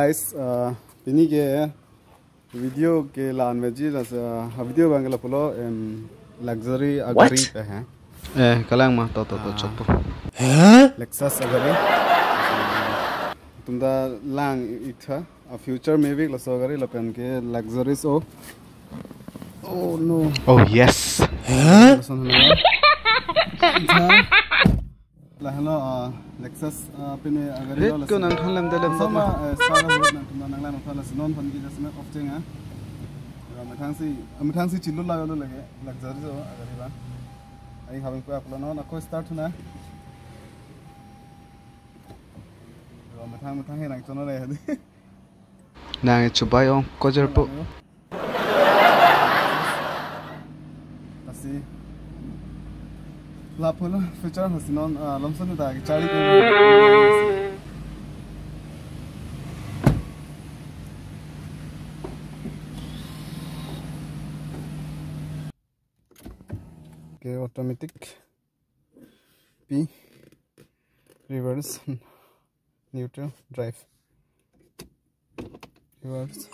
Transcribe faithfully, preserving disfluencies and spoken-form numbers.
Guys, uh, pini ke video ke la-an veji, lasi, uh, video abang ke lapulo, em, luxury agari What? Pe hai. Eh, kalang ma, to, to, to, Ah. Chokpo. Lexus agari. Itum ta lang-ik tha, a future maybe laso agari lapen ke luxuries o. Oh no. Oh yes. Lason hana. Tha. Lahelo, ah, Lexus, ah, pine agari Rit lo ko lason. Nang thanglem delem sama, bak ma. Eh, sar ahut nangtum nanglang nangtha lasi non aphan ke just make off cheng, ah. Ra methang si, methang si chilu la lo lage, luxury jo agari ba. Ai habang ko aplo non ako start na. Ra methang methang he nangchonlo le. Nang chubai ong kojer po. Lasi. Lapulo future hasi non, ah, lomson ta kecharli ke. Okay, automatic. P, reverse, neutral, drive. Reverse.